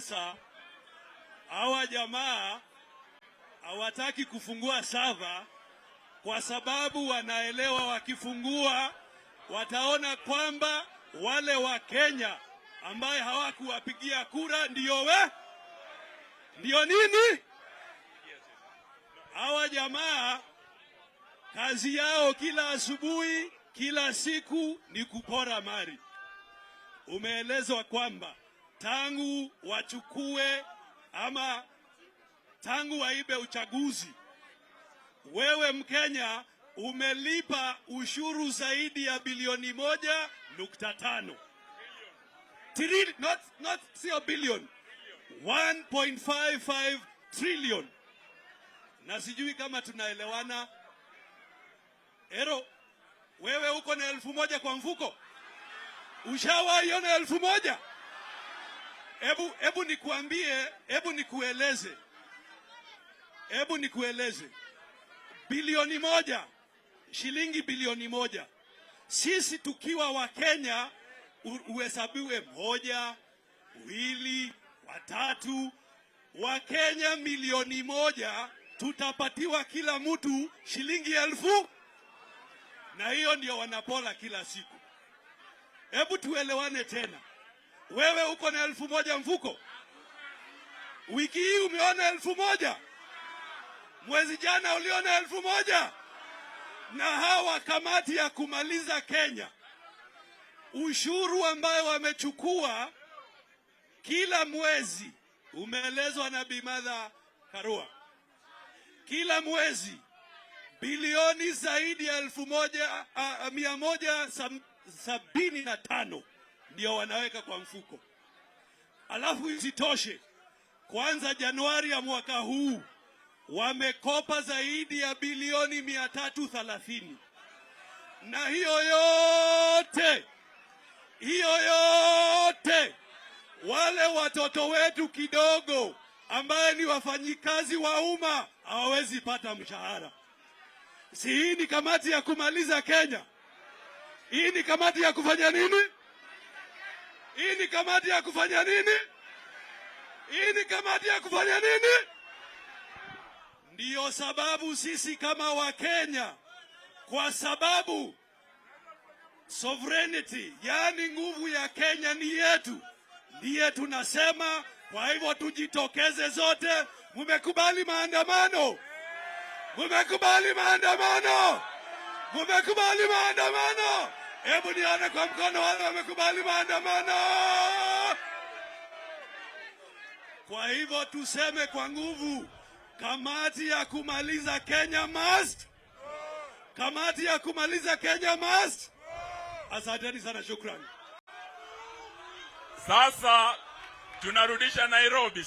Sasa hawa jamaa hawataki kufungua server kwa sababu wanaelewa wakifungua wataona kwamba wale Wakenya ambaye hawakuwapigia kura ndio nini? Hawa jamaa kazi yao kila asubuhi, kila siku ni kupora mali. Umeelezwa kwamba tangu wachukue ama tangu waibe uchaguzi, wewe Mkenya umelipa ushuru zaidi ya bilioni 1.5. Not, not sio billion, 1.55 trillion. Na sijui kama tunaelewana. Ero, wewe uko na 1,000 kwa mfuko? Ushawahi ona 1,000? Hebu nikuambie, hebu nikueleze, hebu nikueleze, bilioni 1, shilingi bilioni 1, sisi tukiwa Wakenya uhesabiwe moja, wili, watatu. Wakenya milioni 1 tutapatiwa kila mtu shilingi 1,000, na hiyo ndio wanapora kila siku. Hebu tuelewane tena. Wewe uko na 1,000 mfuko? Wiki hii umeona 1,000? Mwezi jana uliona 1,000? Na hawa kamati ya kumaliza Kenya, ushuru ambayo wamechukua kila mwezi, umeelezwa na Bi Martha Karua, kila mwezi bilioni zaidi ya 1,175 ndio wanaweka kwa mfuko. Alafu isitoshe, kwanza Januari ya mwaka huu wamekopa zaidi ya bilioni 330, na hiyo yote, hiyo yote, wale watoto wetu kidogo ambaye ni wafanyikazi wa umma hawawezi pata mshahara. Si hii ni kamati ya kumaliza Kenya? Hii ni kamati ya kufanya nini? Hii ni kamati ya kufanya nini? Hii ni kamati ya kufanya nini? Ndiyo sababu sisi kama Wakenya, kwa sababu sovereignty, yaani nguvu ya Kenya ni yetu, ndiye tunasema. Kwa hivyo tujitokeze zote. Mumekubali maandamano? Mumekubali maandamano? Mumekubali maandamano? Hebu nione kwa mkono wale wamekubali maandamano. Kwa hivyo tuseme kwa nguvu, kamati ya kumaliza Kenya must, kamati ya kumaliza Kenya must. Asanteni sana, shukrani. Sasa tunarudisha Nairobi.